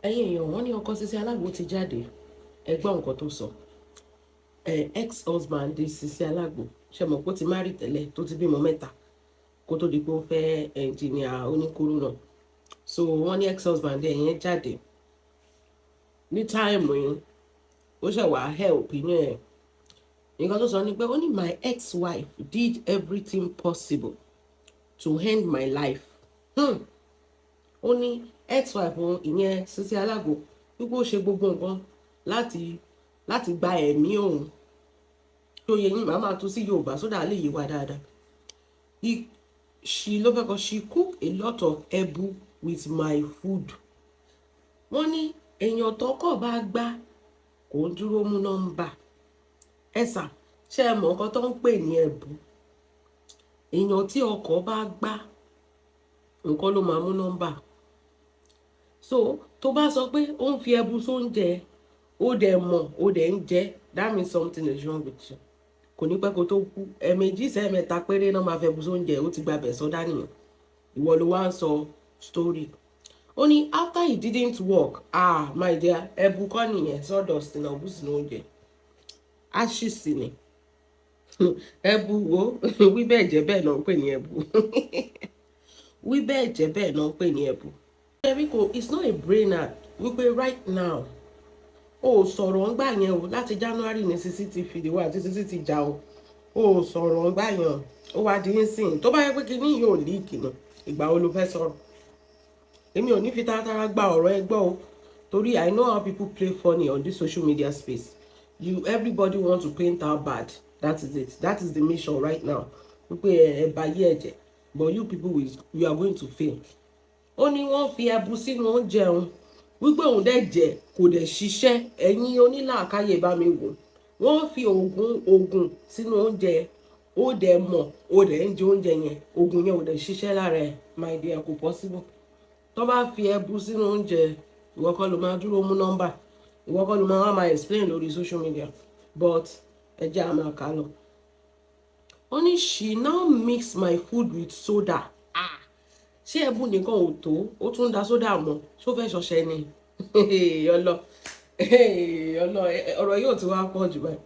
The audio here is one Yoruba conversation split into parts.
Ẹ̀yin èèyàn, wọ́n ní ọkọ Sisi Alágbo ti jáde. Ẹ gbọ́ nǹkan tó sọ. Ẹ ex-husband di Sisi Alágbo, ṣe mọ̀ pé ó ti marry tẹ́lẹ̀, tó ti bímọ mẹ́ta kó tó di pé ó fẹ́ engineer oníkúrú náà. So wọ́n ní ex-husband ẹ̀ yẹn jáde ní time yẹn, ó ṣẹ̀ wá help inú ẹ̀. Nǹkan tó sọ ni pé ó ní, "My ex-wife did everything possible to end my life." Ó ní ex-wife òun, ìyẹn Sisi Alágbo, wípé ó ṣe gbogbo nǹkan láti gba ẹ̀mí òun. Tó yẹ yín, màá máa tún sí Yorùbá sódà lè yé wa dáadáa. He, she ló fẹ́ kọ́, she cook a lot of ẹbu with my food. Wọ́n ní èèyàn tọkọ̀ bá gbá kò ń dúró mú nọ́mbà. Ẹ̀sà, ṣé ẹ mọ̀ nǹkan tó ń pè ní ẹ̀bù? Èèyàn tí ọkọ̀ bá gbá nǹkan ló máa mú nọ́mbà. So tó bá sọ pé ó ń fi ẹbu sóúnjẹ, ó dẹ̀ mọ̀, ó dẹ̀ ń jẹ, that means something is wrong with you. Kò ní pẹ́ kó tó kú. Ẹ̀ẹ̀mejì sẹ́ẹ̀mẹ́ta péré náà máa fẹ́ bu sóúnjẹ, ó ti gba bẹ̀ sọ́dá nìyẹn. Ìwọ ló wá ń sọ story. Ó ní after it didn't work, ah, my dear, ẹbu kọ́ nìyẹn, sawdust náà bù sínú oúnjẹ, ashes ni ẹbu. Wo, wí bẹ́ẹ̀ jẹ́ bẹ́ẹ̀ náà ń pè ní ẹbu, wí bẹ́ẹ̀ jẹ́ bẹ́ẹ̀ náà ń pè ní ẹbu. Jericho, it's not a brainer wípé right now o sọ̀rọ̀ ńgbà yẹn o. Láti January ní Sisi ti fìdí wá àti Sisi ti jà o. O sọ̀rọ̀ ńgbà yẹn, ó wá di nísìn tó bá yẹ pé kí ní yóò leak ni, ìgbà wo ló fẹ́ sọ̀rọ̀? Èmi ò ní fi taratara gba ọ̀rọ̀ ẹ gbọ́ o, torí I know how people play funny on this social media space. You, everybody want to paint out bad. That is it, that is the mission right now, wípé ẹ bá yé ẹ̀jẹ̀, but you people will, you are going to fail. Ó ní wọ́n fi ẹbu sínú oúnjẹ òun, wípé òun dẹ̀ jẹ, kò dẹ̀ ṣiṣẹ́. Ẹ̀yin onílàákàyè, bá mi wò. Wọ́n fi oògùn sínú oúnjẹ, ó dẹ̀ mọ̀, ó dẹ̀ ń jẹ oúnjẹ yẹn, oògùn yẹn ò dẹ̀ ṣiṣẹ́ lára ẹ̀. My dear, kò possible. Tó bá fi ẹbu sínú oúnjẹ, ìwọ kọ́ ló máa dúró mú nọ́mbà, ìwọ kọ́ ló máa wá máa explain lórí social media. But ẹ jẹ́ a máa kà á lọ. Ó ní she now mix my food with soda. Ah, ṣé ẹbu nìkan ò tó, ó tún da soda mọ́? Ṣó fẹ́ ṣọṣẹ ni? Ọlọ ọlọ, ọ̀rọ̀ yóò ti wá pọ̀ jù báyìí.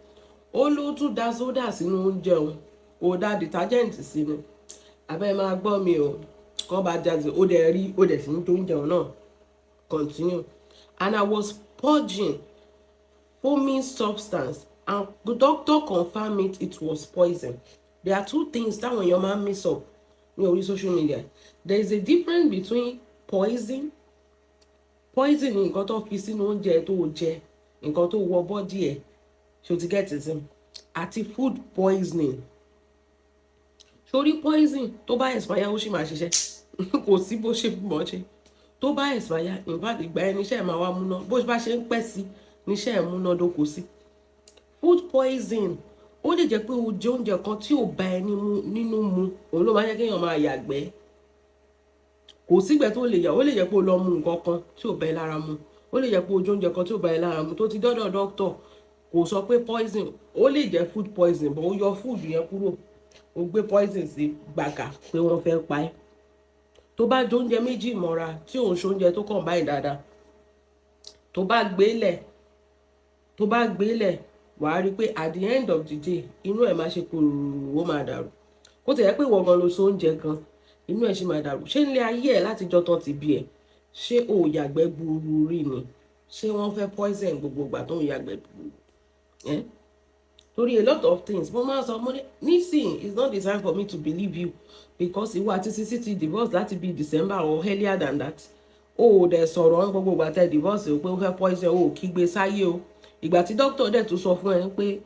Ó ló tún da soda sínú oúnjẹ òun, kò da detergent sí ni. Abẹ́ máa gbọ́ mi o, kọ́ bá jáde, ó dẹ̀ rí, ó dẹ̀ sì ń tó oúnjẹ òun náà continue. And I was purging foaming substance and the doctor confirmed it, it was poison. There are two things táwọn èèyàn máa ń mix up ní orí social media. There is a difference between poison. Poison ni nǹkan tó fi sínú oúnjẹ tó jẹ, nǹkan tó wọ body ẹ̀, ṣó ti get it? Àti food poisoning. Sórí poison, tó bá expire, ó sì máa ṣiṣẹ́. Kò sí bó ṣe mọ̀ ṣe tó bá expire. In fact, ìgbà ẹni iṣẹ́ máa wá múná, bó bá ṣe ń pẹ́ sí níṣẹ́ ẹ̀ múná dóko sí. Food poison, ó lè jẹ́ pé o jẹ oúnjẹ kan tí ò bá ẹ nínú mu, òun ló máa jẹ́ kéèyàn máa yàgbẹ́, kò sígbẹ́ tó lè yà. Ó lè jẹ́ pé o lọ mu nǹkan kan tí ò bá ẹ lára mu, ó lè jẹ́ pé o jẹ oúnjẹ kan tí ò bá ẹ lára mu, tó ti dọ́dọ̀ doctor, kò sọ pé poison. Ó lè jẹ́ food poison, but ó yọ food yẹn kúrò, ó gbé poison sí gbàgà pé wọ́n fẹ́ pa ẹ́. Tó bá jẹ oúnjẹ méjì mọ́ra tí òun ṣe oúnjẹ tó kàn báyìí dáadáa, tó bá gbé lẹ̀, wàá rí i pé at the end of the day, inú ẹ̀ máa ṣe kúrúrú, ó máa dàrú. Kó tẹ̀ yẹ pé ìwọ gan ló so oúnjẹ gan, inú ẹ̀ ṣì máa dàrú. Ṣé nílé ayé ẹ̀ látijọ́ tán ti bí ẹ̀, ṣé o yàgbẹ́ gbuuru rí ni? Ṣé wọ́n fẹ́ poison gbogbo ìgbà tó ń yàgbẹ́ gbuuru ẹ́? Torí a lot of things mo máa ń sọ, mo ní nísìnyí, it's not the time for me to believe you, because ìwọ àti Sisi ti divorce láti bí December or earlier than that. O ò dẹ̀ sọ̀rọ̀ ń gbogbo ìgbà tẹ divorce o pé ó fẹ́ poison o, ò kígbe sáyé o. Ìgbà tí doctor dẹ̀ tún sọ fún ẹ pé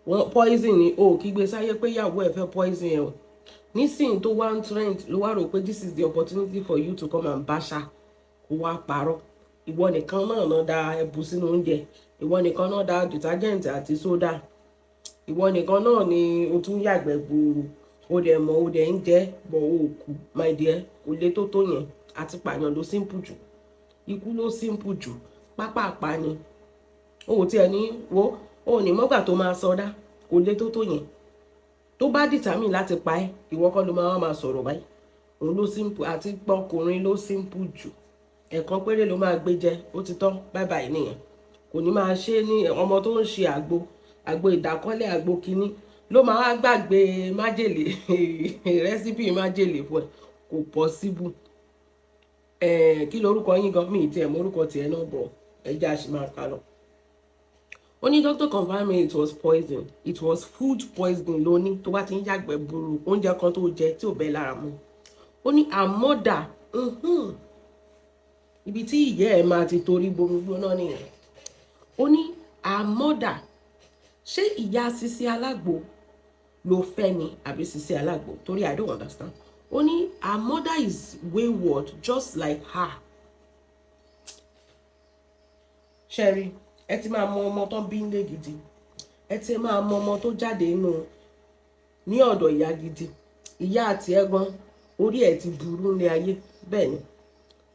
wọ́n poison ni, o ò kígbe sáyé pé ìyàwó ẹ fẹ́ poison ẹ o. Nísìnyí tó wá ń trend, ló wá rò pé this is the opportunity for you to come and basha, kó wá parọ́. Ìwọ nìkan náà náà da ẹbu sínú oúnjẹ, ìwọ nìkan náà da detergent àti soda, ìwọ nìkan náà ni o tún yàgbẹ́ gbuuru, o dẹ̀ mọ̀, o dẹ̀ ń jẹ́ bọ̀, o kú. My dear, kò lè tó yẹn. Àti pààyàn ló simple jù, ikú ló simple jù, pápápá ni. O ò tiẹ̀ ní wo, o ò ní mọ́gbà tó máa sọdá. Kò lè tó yẹn. Tó bá determine láti pa ẹ́, ìwọ kọ́ ló máa wá máa sọ̀rọ̀ báyìí. Òun ló simple, àti pọkùnrin ló simple jù. Ẹ̀ẹ̀kan péré ló máa gbé jẹ, ó ti tán, bye bye nìyẹn. Kò ní máa ṣe ní ọmọ tó ń ṣe àgbo, àgbo ìdákọ́lẹ̀, àgbo kínní ló máa wá gbàgbé májèlé, recipe májèlé fún ẹ. Kò possible. Ẹ̀ kí lorúkọ yín gan? Mi ì tiẹ̀ mọ orúkọ tiẹ̀ náà bọ̀. Ẹ jẹ́ àṣì máa kà lọ. Ó ní doctor confirm me it was poison, it was food poisoning. Ló ní tó bá ti ń yàgbẹ́ burú, oúnjẹ kan tó jẹ tí ò bẹ́ lára mu. Ó ní her mother, ibi tí ìyá ẹ̀ máa ti torí bomi gbóná nìyẹn. Ó ní her mother, ṣé ìyá Sisi Alágbo ló fẹ́ ni àbí Sisi Alágbo? Torí I don't understand. Ó ní her mother is wayward just like her. Ṣẹ́rí, ẹ ti máa mọ ọmọ tó bí nílé gidi, ẹ ti máa mọ ọmọ tó jáde inú ní ọ̀dọ̀ ìyá gidi. Ìyá àti ẹ̀gbọ́n, orí ẹ̀ ti burú ní ayé. Bẹ́ẹ̀ ni,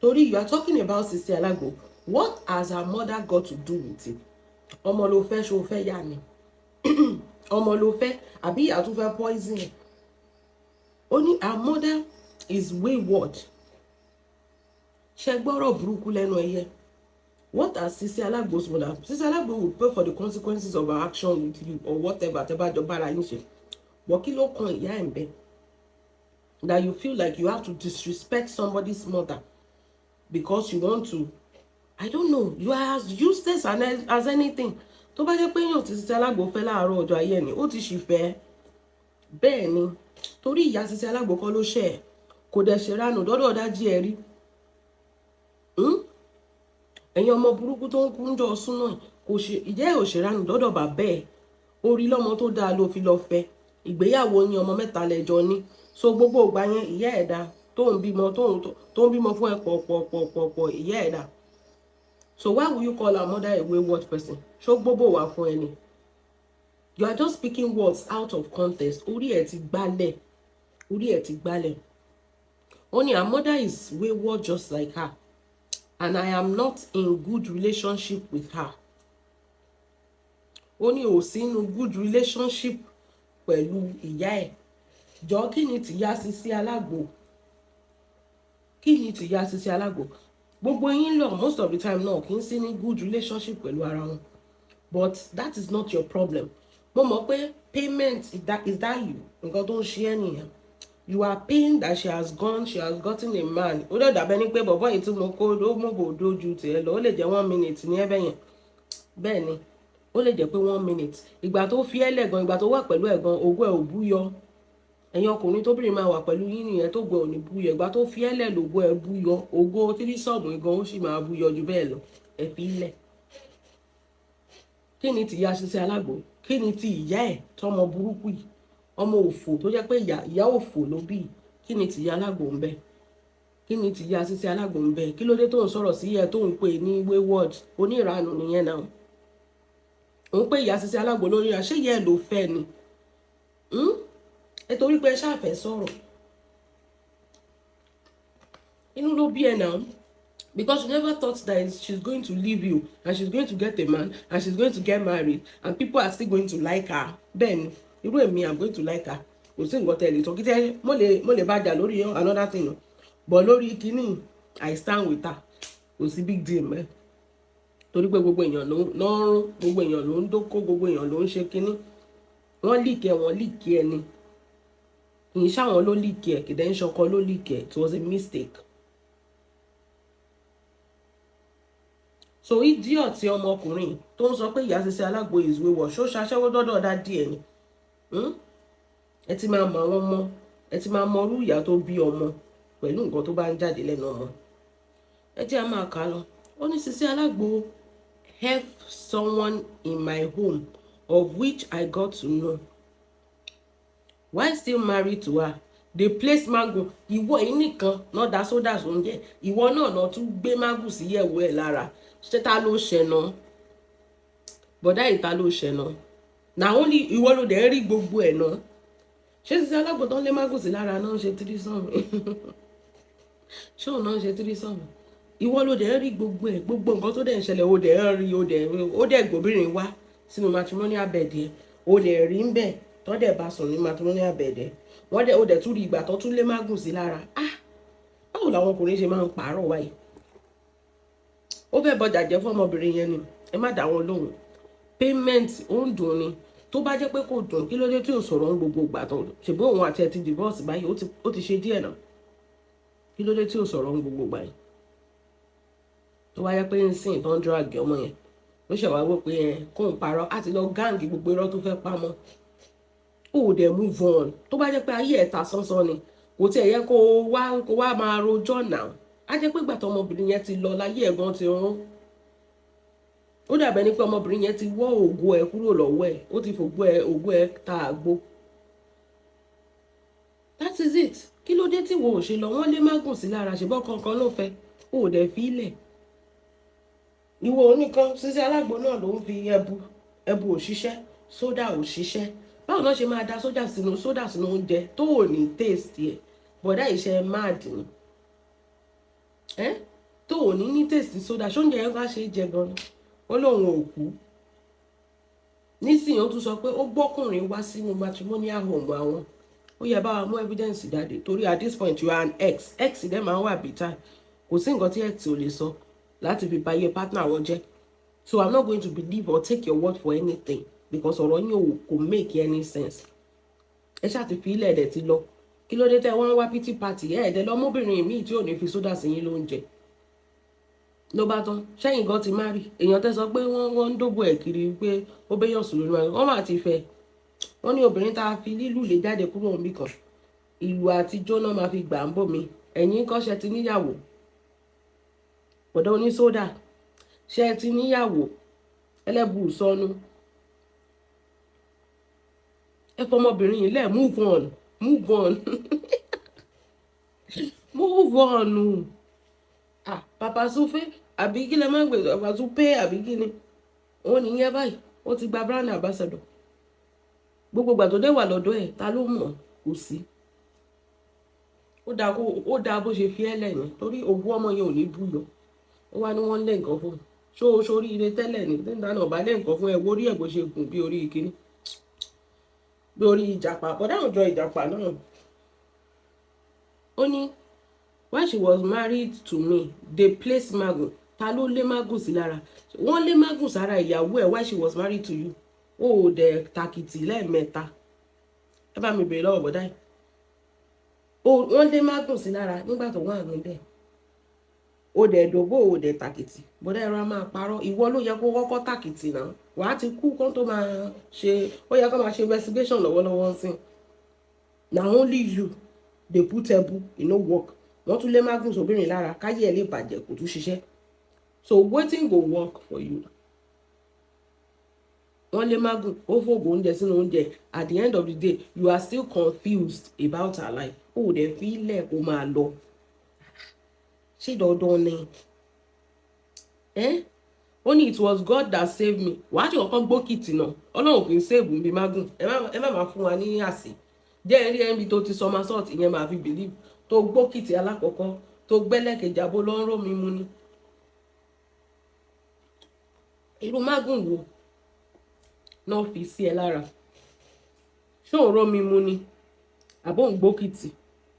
torí you are talking about Sisi Alágbo. What has her mother got to do with it? Ọmọ ló fẹ́, ṣo fẹ́ yá ni? Ọmọ ló fẹ́ àbí ìyá tó fẹ́ poison? Ó ní her mother is wayward. Ṣe gbọ́rọ̀ burúkú lẹ́nu ẹyẹ. What has Sisi Alagbo's mother? Sisi Alagbo will pay for the consequences of her action with you or whatever tẹ́ bá jọ bára yín ṣe. But kí ló kan ìyá ẹ̀ ń bẹ that you feel like you have to disrespect somebody's mother because you want to? I don't know, you are as useless as anything. Tó bá jẹ́ pé èèyàn tí Sisi Alágbo fẹ́ láàárọ̀ ọjọ́ ayé ẹ̀ ni, ó ti ṣì fẹ́. Bẹ́ẹ̀ ni, torí ìyá Sisi Alágbo kọ́ ló ṣẹ̀ ẹ́, kò dẹ̀ ṣe ránù dọ́dọ̀ dájí ẹ rí. Ẹ̀yin ọmọ burúkú tó ń kú ń jọ súná, kò ṣe ìjẹ́ ẹ̀ ò ṣe ránù dọ́dọ̀ bàbá ẹ̀. Orí lọ́mọ tó dáa ló fi lọ fẹ́. Ìgbéyàwó yín, ọmọ mẹ́ta lẹ́jọ́ ní. So gbogbo ìgbà yẹn, ìyá ẹ̀ dá tó ń bímọ, tó ń bímọ fún ẹ pọ̀ pọ̀ pọ̀ pọ̀ pọ̀, ìyá ẹ̀ dá. So why will you call her mother a wayward person? Ṣó gbogbo wà fún ẹni? You are just speaking words out of context. Orí ẹ̀ ti gbálẹ̀, orí ẹ̀ ti gbálẹ̀. Ó ní her mother is wayward just like her and I am not in good relationship with her. Ó ní ò sínú good relationship pẹ̀lú ìyá ẹ̀. Jọ, kí ni tìyá Sisi Alágbo? Kí ni tìyá Sisi Alágbo? Gbogbo yín lọ, most of the time náà kì í sí ní good relationship pẹ̀lú ara wọn, but that is not your problem. Mo mọ̀ pé payment is that you, nǹkan tó ń ṣe ẹ́ nìyẹn. You are pained that she has gone, she has gotten a man. Ó dẹ̀ dàbẹ́ ní pé bọ̀bọ́ yìí tí mo kó ó mú bòdó ju tiẹ̀ lọ. Ó lè jẹ́ one minute ní ẹbẹ̀ yẹn. Bẹ́ẹ̀ ni, ó lè jẹ́ pé one minute. Ìgbà tó fi ẹ́ lẹ̀ gan, ìgbà tó wà pẹ̀lú ẹ̀ gan, ògo ẹ̀ ò búyọ. Ẹ̀yin ọkùnrin tóbìnrin máa wà pẹ̀lú yín nìyẹn, tó gbọ́ ò ní búyọ. Ìgbà tó fi ẹ́ lẹ̀ lògo ẹ̀ búyọ. Ògo threesome gan, ó sì máa búyọ ju bẹ́ẹ̀ lọ. Ẹ fi lẹ̀. Kí ni tìyá Sisi Alágbo? Kí ni ti ìyá ẹ̀ tọmọ burúkú yìí, ọmọ òfò tó jẹ́ pé ìyá, ìyá òfò ló bí? Kí ni tìyá Alágbo ń bẹ? Kí ni tìyá Sisi Alágbo ń bẹ? Kí ló dé tó ń sọ̀rọ̀ sí ẹ, tó ń pè ní wayward? Oníranù nìyẹn náà. Òun pé ìyá Sisi Alágbo lórí ra, ṣé ìyá ẹ ló fẹ́ ni? Ẹ torí pé ẹ ṣáà fẹ́ sọ̀rọ̀, inú ló bí ẹ náà, because you never thought that she's going to leave you and she's going to get a man and she's going to get married and people are still going to like her. Bẹ́ẹ̀ ni, irú èmi, I'm going to like her. Kò sí nǹkan tẹ́ lè sọ kí tẹ́ mo lè bá jà lórí another thing o, but lórí kínní, I stand with her. Kò sí big deal mẹ́, torí pé gbogbo èèyàn ló ń rún, gbogbo èèyàn ló ń dóko, gbogbo èèyàn ló ń ṣe kínní. Wọ́n leak ẹ̀, wọ́n leak ẹ̀ ni. Kì í ṣàwọn ló leak ẹ̀, kì í dẹ́ ń ṣọkọ ló leak ẹ̀. It was a mistake. So idiot ọmọkùnrin tó ń sọ pé ìyá Sisi Alágbo is wayward, ṣó ṣaṣẹ́wó dọ́dọ̀ dá díẹ̀ ni? Ẹ ti máa mọ àwọn ọmọ, ẹ ti máa mọ irú ìyá tó bí ọmọ pẹ̀lú nǹkan tó bá ń jáde lẹ́nu ọmọ. Ẹ jẹ́ a máa kà á lọ. Ó ní Sisi Alágbo help someone in my home, of which I got to know while still married to her. They place magun. Ìwọ yìí nìkan náà da sódà sóúnjẹ, ìwọ náà náà tún gbé magun sí yẹ̀wò ẹ̀ lára. Ṣé ta ló ṣẹ̀nà bọ̀dá yìí? Ta ló ṣẹ̀nà? Na only ìwọ ló dẹ̀ ń rí gbogbo ẹ̀ náà. Ṣé Sisi Alágbo tó ń lé magun sí lára náà ń ṣe threesome? Ṣé òun náà ń ṣe threesome? Ìwọ ló dẹ̀ ń rí gbogbo ẹ̀, gbogbo nǹkan tó dẹ̀ ń ṣẹlẹ̀, ó dẹ̀ ń rí, ó dẹ̀ gbòbìnrin wá sínú matrimonial bed yẹn, ó dẹ̀ rí ń bẹ̀ tó dẹ̀ bá sùn ní matrimonial bed yẹn. Wọ́n dẹ̀, ó dẹ̀ tún rí ìgbà tó tún lé mágùn sí lára. Ah, báwo làwọn ọkùnrin ṣe máa ń pààrọ̀ wáyé? Ó fẹ́ bọjà jẹ́ fún ọmọbìnrin yẹn ni. Ẹ má dá wọn lóhùn. Payment ó ń dùn ni. Tó bá jẹ́ pé kò dùn, kí ló dé tí ò sọ̀rọ̀ ń gbogbo ìgbà tó ṣèbí òun àti ẹ ti divorce báyìí? Ó ti ṣe díẹ̀ náà. Kí ló dé tí ò sọ̀rọ̀ ń gbogbo ìgbà yìí? Tó wáyé pé ń sìn tó ń drag ọmọ yẹn, ó ṣe wá wò pé ẹ kóun parọ́ á ti lọ gang gbogbo irọ́ tó fẹ́ pamọ́. Ó dẹ̀ move on. Tó bá jẹ́ pé ayé ẹ̀ ta sánsán ni, kò tiẹ̀ yẹ kó wá máa rojọ́ náà. Á jẹ́ pé gbàtọ́ ọmọbìnrin yẹn ti lọ láyé ẹ̀gbọ́n ti rún. Ó dàbẹ̀ ni pé ọmọbìnrin yẹn ti wọ́ ògo ẹ̀ kúrò lọ́wọ́ ẹ̀. Ó ti fògbó ẹ̀, ògo ẹ̀ ta àgbo. That is it. Kí ló dé tí wo ò ṣe lọ? Wọ́n lé mágùn sí lára, ṣùgbọ́n kankan ló fẹ́. Ó dẹ̀ fi ilẹ̀ ìwọ oníkan. Sisi Alágbo náà ló ń fi ẹbu ẹbu òṣìṣẹ́, sódà òṣìṣẹ́. Báwo náà ṣe máa da sódà sínú oúnjẹ tó ò ní taste ẹ̀? Bọ̀dá ìṣe mad ni ẹ́, tó ò ní taste sódà. Ṣóúnjẹ yẹn bá ṣe é jẹ gan-an? Ó lóun ò kú nísìnyí. Ó tún sọ pé ó gbọ́kùnrin wá sínú matrimonial home àwọn. Ó yẹ bá wa mú evidence jáde, torí at this point you are an ex. Ex dẹ̀ máa ń wà bitter. Kò sí nǹkan tí ex ò lè sọ láti fi bayé partner wọn jẹ́. So I'm not going to believe or take your word for anything, because ọ̀rọ̀ yín ò kò make any sense. Ẹ ṣáà ti fi ilẹ̀ ẹ̀dẹ̀ ti lọ. Kí ló dé tẹ́ wọ́n ń wá pity party? Ẹ̀ ẹ̀dẹ̀ lọ́mọbìnrin míì tí ò ní fi sódà sí yín lóúnjẹ, ló bá tán. Sẹ́yìn gan ti marry. Èèyàn tẹ́ sọ pé wọ́n ń dóbò ẹ̀ kiri pé ó béyàn sùn lórí wọn, máa ti fẹ́. Wọ́n ní obìnrin tá a fi lílù lè jáde kúrò níbì kan, ìlú àtijọ́ náà máa fi gbà ń bò mí. Ẹ̀yin kọ́, ṣe ti níyàwó? Bọ̀dọ̀ onísódà, ṣe ti níyàwó? Ẹlẹ́bù sọnù. Ẹ fọmọbìnrin yìí lẹ̀. Move on, move on, move on. Ah, Papa Sufe àbí kí lẹ máa ń gbé? Papa Supe àbí kí ni òun nìyẹn báyìí? Ó ti gba brand ambassador. Gbogbo ìgbà tó dé wà lọ́dọ̀ ẹ̀, ta ló mọ̀? Kò sí. Ó dáa kó ó dáa bó ṣe fi ẹ́ lẹ́yìn, torí ògùn ọmọ yẹn ò ní búyọ. Ó wá ní wọ́n lé nǹkan fún un. Ṣó o sórí ire tẹ́lẹ̀ ní tí náà bá lé nǹkan fún ẹ? Wo orí ẹ̀ bó ṣe gùn bí orí kíní, bí orí ìjàpá. Bọ́dá òjò ìjàpá náà. Ó ní when she was married to me, they placed magun. Ta ló lé magun sí lára? Wọ́n lé magun sára ìyàwó ẹ̀ while she was married to you. Ó ò dẹ̀ tàkìtì lẹ́ẹ̀mẹ́ta. Ẹ bá mi bèrè lọ́wọ́ bọ́dá yìí. Wọ́n lé magun sí lára nígbà tó wà níbẹ̀, ó dẹ̀ dògbò, ó dẹ̀ tàkìtì. Bọ́dá, ẹ̀rọ a máa parọ́. Ìwọ ló yẹ kó kọ́kọ́ tàkìtì náà, wàá ti kú kán tó máa ṣe. Ó yẹ kó máa ṣe investigation lọ́wọ́lọ́wọ́ sí. Na only you dey put ẹbu, e no work. Wọ́n tún lé magun sóbìnrin lára káyé ẹ̀ lè bàjẹ́, kò tún ṣiṣẹ́. So wetin go work for you? Wọ́n lé magun, ó fògùn oúnjẹ sínú oúnjẹ. At the end of the day, you are still confused about her life. Ó dẹ̀ fi ilẹ̀ kó máa lọ. Ṣé dandan ni ẹ́? Ó ní it was God that saved me. Wàá ṣe kọ́kọ́ gbókìtì náà. Ọlọ́run kì í save bí magun. Ẹ má máa fún wa ní àsè jẹ́ ẹ rí ẹbí tó ti somersault. Ìyẹn máa fi believe tó gbókìtì alákọ̀ọ́kọ́, tó gbẹ́lẹ́kejì, abó ló ń ró mi mu ni. Irú mágùn wo náà fi sí ẹ lára? Ṣó ń ró mi mu ni àbó ń gbókìtì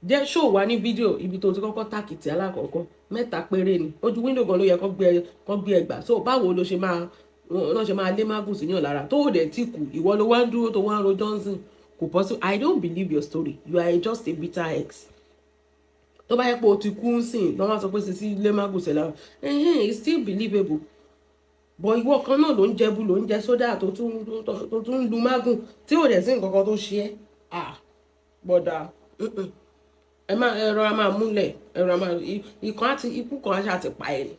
jẹ́? Ṣó wà ní fídíò ibi tó ti kọ́kọ́ tàkìtì alákọ̀ọ́kọ́? Mẹ́ta péré ni. Ojú window gan ló yẹ kó gbé ẹgbà. So báwo ló ṣe máa wọ́n ṣe máa lé mágùn sí yàn lára tó ò dẹ̀ tí kù? Ìwọ ló wá ń dúró tó wá ń ro Johnson. Kò possible. I don't believe your story. You are just a bitter ex. Tó bá yẹ pé o ti kú ń sìn lọ́wọ́ sọ pé Sisi lé mágùn sí lára, ẹ̀hẹ́n, it's still believable. But ìwọ kan náà ló ń jẹbu, ló ń jẹ sódà, tó tún ń lu mágùn tí ò dẹ̀ sí nǹkan kan tó ṣe é. Ah, bọ̀dà, ẹ má ẹ rọra máa múlẹ̀. Ẹ rọra máa ikán àti ikú kan aṣáà ti pa ẹ ni.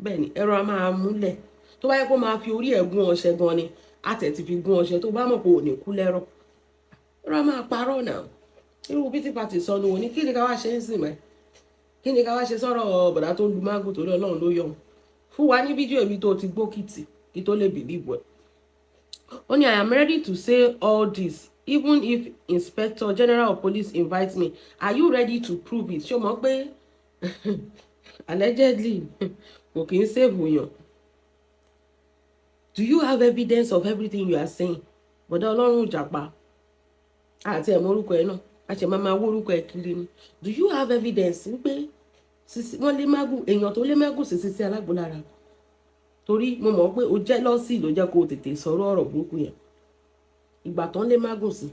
Bẹ́ẹ̀ ni, ẹ rọra máa múlẹ̀. Tó bá yẹ kó máa fi orí ẹ̀ gún ọṣẹ gan ni, àtẹ̀ ti fi gún ọṣẹ. Tó bá mọ̀ pé ò ní kú lẹ́rọ̀, ẹ rọra máa parọ́ náà. Irú pity party sọnù wò ní. Kí ni ká wá ṣe ń sìn mẹ́? Kí ni ká wá ṣe sọ̀rọ̀ bọ̀dá tó lu mágùn? Torí Ọlọ́run ló yọ. Fún wa ní fídíò ibi tó ti gbókìtì kí tó lè believe ẹ̀. Ó ní, "I am ready to say all this even if Inspector General of Police invite me." Are you ready to prove it? Ṣé o mọ̀ pé allegedly kò kí ń save yàn? Do you have evidence of everything you are saying? Bọ̀dá Ọlọ́run ìjàpá àti ẹ̀mọ́ orúkọ ẹ̀ náà, a ṣe máa máa wó orúkọ ẹ̀ kiri ni. Do you have evidence wípé Sisi wọ́n lé mágùn, èèyàn tó lé mágùn sí Sisi Alágbo lára, torí mo mọ̀ pé o jealousy ló jẹ́ kó o tètè sọ̀rọ̀ ọ̀rọ̀ burúkú yẹn. Ìgbà tó ń lé mágùn sí,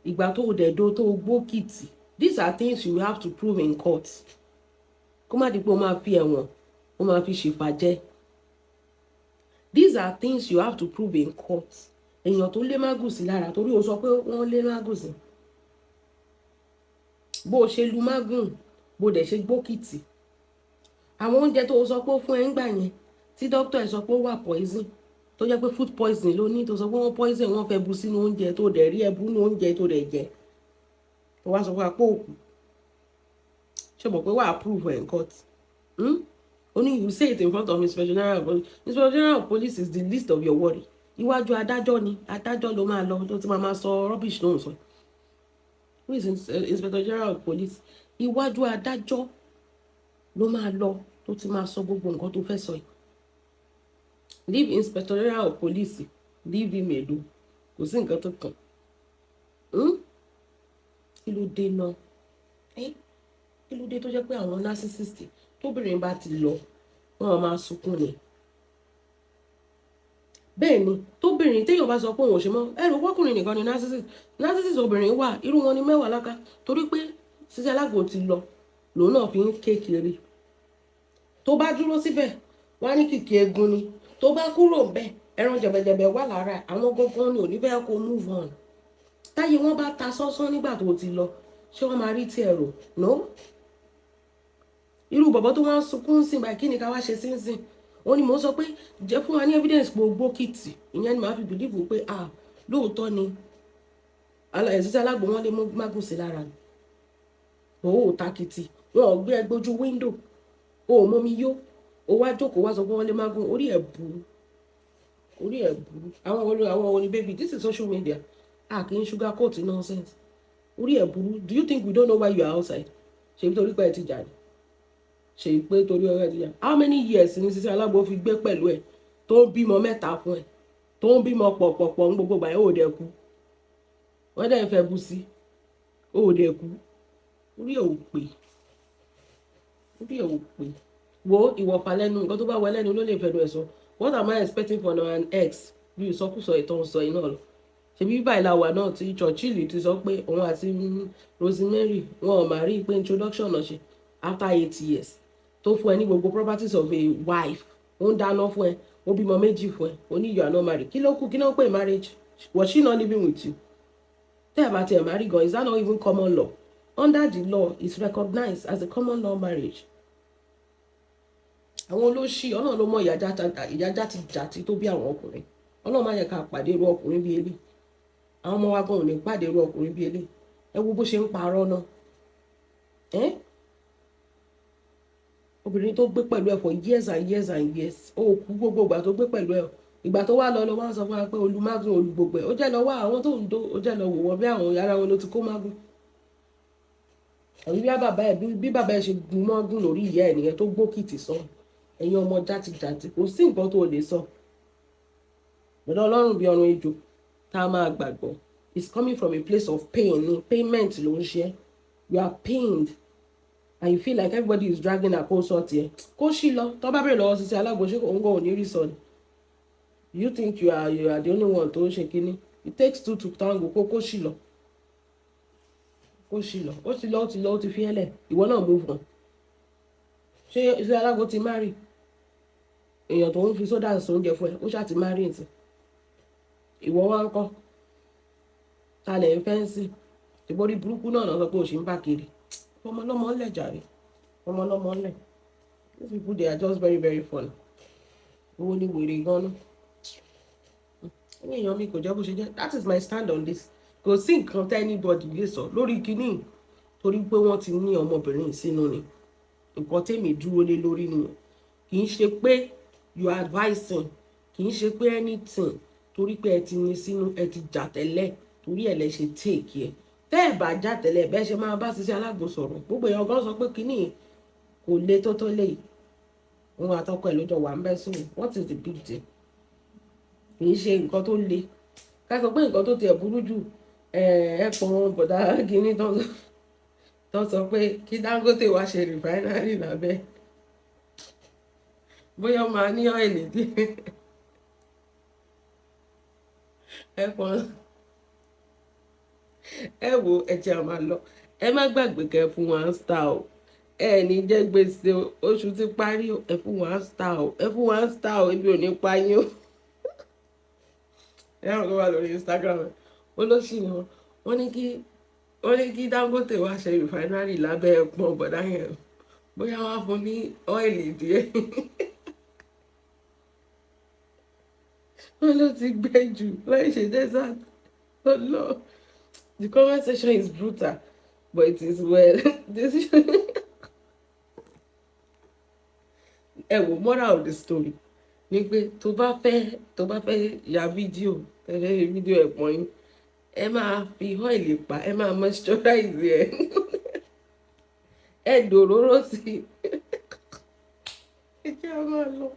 ìgbà tó o dẹ̀ do tó o gbókìtì, these are things you have to prove in court, kó má di pé o máa fi ẹ̀wọ̀n, o máa fi ṣèfàjẹ́. These are things you have to prove in court. Èèyàn tó lé mágùn sí lára, torí o sọ pé wọ́n lé mágùn sí, bó o ṣe lu mágùn, bó o dẹ̀ ṣe gbókìtì, àwọn oúnjẹ tó o sọ pé ó fún ẹ ń gbà yẹn, tí dókítà ẹ sọ pé ó wà poison, tó jẹ́ pé food poison ló ní, tó sọ pé wọ́n poison, wọ́n fẹ́ bu sínú oúnjẹ, tó dẹ̀ rí ẹbú nínú oúnjẹ tó dẹ̀ jẹ, tó wá sọ pé apá òkú. Ṣé mọ̀ pé wàá prove ẹ̀ in court, Only you say it in front of Inspector General of Police. Inspector General of Police is the least of your worry. Iwájú adájọ́ ni, adájọ́ ló máa lọ tó ti máa sọ rubbish ló ń sọ. Who is Inspector General of Police? Iwájú adájọ́ ló máa lọ tó ti máa sọ gbogbo nǹkan tó fẹ́ sọ yìí. Leave Inspector General of Police, leave him alone. Kò sí nǹkan tó kàn. Kí ló dé náà? Kí ló dé tó jẹ́ pé àwọn narcissist, tóbìnrin bá ti lọ, wọ́n máa sunkún ni? Bẹ́ẹ̀ ni, tóbìnrin téèyàn bá sọ pé òun ò ṣe mọ́, ẹrù wọ́kùnrin nìkan ni narcissist. Narcissist obìnrin wà, irú wọn ni mẹ́wàá láká. Torí pé Sisi Alágbo ti lọ, lòun náà fi ń ké kiri. Tó bá dúró síbẹ̀, wọ́n á ní kìkì egun ni. Tó bá kúrò ńbẹ̀, ẹran jẹ̀bẹ̀jẹ̀bẹ̀ wà lára àwọn gangan ni ò ní fẹ́ kó move on. Táyé wọn bá ta sọ́sán nígbà tó ti lọ, ṣé wọ́n máa rí tiẹ̀ rò? No. Irú bọ̀bọ̀ tó wá ń sunkún sí báyìí, kí ni ká wá ṣe sínsìn? Òun ni mò ń sọ pé jẹ́ fún wa ní evidence gbogbo kìtì ìyẹn ni màá fi believe pé, ah, lóòótọ́ ni Sisi Alágbo wọn lè mú mágùn sí lára ni. Òun ò takìtì, wọn ò gbé ẹgbẹ́ ojú window, o ò mọ́mi yó, o wá jókòó wá sọ pé wọ́n lè mágùn. Orí ẹ̀ burú, orí ẹ̀ burú. Àwọn wo ni baby? This is social media, a kì í sugar coat nonsense. Orí ẹ̀ burú. Do you think we don't know why you are outside? Ṣe torí pé ẹ ti jà ní? Ṣe pé torí ọ̀rẹ́ ti jà? How many years ni Sisi Alágbo fi gbé pẹ̀lú ẹ̀, tó ń bímọ mẹ́ta fún ẹ, tó ń bímọ pọ̀pọ̀pọ̀ ń gbogbo gbà ẹ̀? Ò dẹ̀ kú, wọ́n dẹ̀ ń fẹ́ bú sí, ó dẹ̀ kú. Orí ẹ̀ ò pé, orí ẹ̀ ò pé. Wo ìwọ̀fà lẹ́nu, nǹkan tó bá wọ ẹlẹ́nu ló lè fẹnu ẹ̀ sọ. What am I expecting from an ex bí ìsọkúsọ ìtàn sọ iná lọ? Ṣebí báyìí la wà náà tí Churchill ti sọ pé òun àti Rosemary wọn ò máa rí i pé introduction náà ṣe after 8 years, tó fún ẹ ní gbogbo properties of a wife, ó ń dáná fún ẹ, ó bímọ méjì fún ẹ, ó ní you are not married. Kí ló kù? Kí ló ń pè marriage? Was she not living with you? Tẹ́ ẹ̀ bá tiẹ̀ marry gan, is that not even common law? Under the law, it's recognized as a common law marriage. Àwọn olóṣì, Ọlọ́run ló mọ ìyá játijàti tó bí àwọn ọkùnrin. Ọlọ́run má yẹ ká pàdé irú ọkùnrin bíi eléyìí. Àwọn ọmọ wa gan ò ní pàdé irú ọkùnrin bíi eléyìí. Ẹ wo bó ṣe ń parọ́ náà ẹ́. Obìnrin tó gbé pẹ̀lú ẹ̀ for years and years and years, ó kú. Gbogbo ìgbà tó gbé pẹ̀lú ẹ̀, ìgbà tó wá lọ lọ wá ń sọ fún wa pé olùmágùn olùgbogbo ẹ̀. Ó jẹ́ lọ wá àwọn tó ń dó, ó jẹ́ lọ wò wọ́n bí àwọn ará wọn ló ti kó mágùn, àbí bí bàbá ẹ̀, bí bàbá ẹ̀ ṣe gun mọ́gùn lórí ìyá ẹ̀ nìyẹn tó gbókìtì sọ. Ẹ̀yin ọmọ játijàti, kò sí nǹkan tó lè sọ pẹ̀lú Ọlọ́run bí ọrùn ejò tá a máa gbàgbọ́. It's coming from a place of pain ni, payment ló ń ṣe. You are pained and you feel like everybody is dragging her. Kó sọ tiẹ̀, kó sì lọ. Tó bá bẹ̀rẹ̀ lọ́wọ́ Sisi Alágbo, ṣé òun kò ní rí sọ ni? You think you are the only one tó ń ṣe kínní? It takes two to tango. Kó sì lọ, kó sì lọ. Ó ti lọ, ó ti lọ, ó ti fi ẹ́ lẹ̀. Ìwọ náà move on. Ṣé Sisi Alágbo ti marry? Èèyàn tó ń fi sódà sóúnjẹ fún ẹ, ó ṣáà ti marry nsìn. Ìwọ wá ń kọ́ ta lẹ̀ ń fẹ́ ń sìn? Ìborí burúkú náà náà sọ pé o ṣì ń bá kiri. Ọmọ ọlọ́mọ ńlẹ̀ jàre, ọmọ ọlọ́mọ ńlẹ̀. These people, they are just very very funny. Owó ní wèrè gan-an. Ẹ̀yin èèyàn mi, kò jẹ́ bó ṣe jẹ́. That is my stand on this. Kò sí nǹkan tẹ́ anybody lè sọ lórí kinní, torí pé wọ́n ti ní ọmọbìnrin sínú ni. Nǹkan tèmi dúró lé lórí nìyẹn. Kì í ṣe pé you are advising, kì í ṣe pé anything, torí pé ẹ ti ní sínú, ẹ ti jà tẹ́lẹ̀, torí ẹ lẹ ṣe take ẹ. Tẹ́ ẹ bá jà tẹ́lẹ̀, bẹ́ẹ̀ ṣe máa bá Sisi Alágbo sọ̀rọ̀. Gbogbo èèyàn gan sọ pé kínní kò le tó lè òun àtọkọ ẹ̀ lójọ wà ń bẹ́. Sùn, what is the big deal? Kì í ṣe nǹkan tó le. Ká sọ pé nǹkan tó tiẹ̀ burú jù, ẹ pọn bọ̀dá kínní Tó sọ pé kí Dangote wá ṣe refinery lábẹ́, bóyá ó máa ní oil díẹ̀. Ẹ pọn, ẹ wo, ẹ jẹ́ a máa lọ. Ẹ má gbàgbé kẹ́ fún one star o. Ẹ ní jẹ́ gbèsè o. Oṣù ti parí o. Ẹ fún one star o, ẹ fún one star o. Ebi ò ní pa yín o. Ẹ hàn kó wà lórí Instagram, olóṣì ni wọn. Wọ́n ní kí Dangote wá ṣe refinery lábẹ́ ẹpọn bọ̀dá yẹn, bóyá wọ́n á fún ní oil díẹ̀. Wọ́n ló ti gbẹ jù láì ṣe desert. Oh no, the comment section is brutal, but it is well. This, ẹ wò, moral of the story ni pé tó bá fẹ́ ya fídíò, ẹ fẹ́ ṣe fídíò ẹ̀pọ̀n yín, ẹ máa fi oil pa, ẹ máa moisturize ẹ, ẹ dòróró sí i. Ẹ jẹ́ a máa lọ.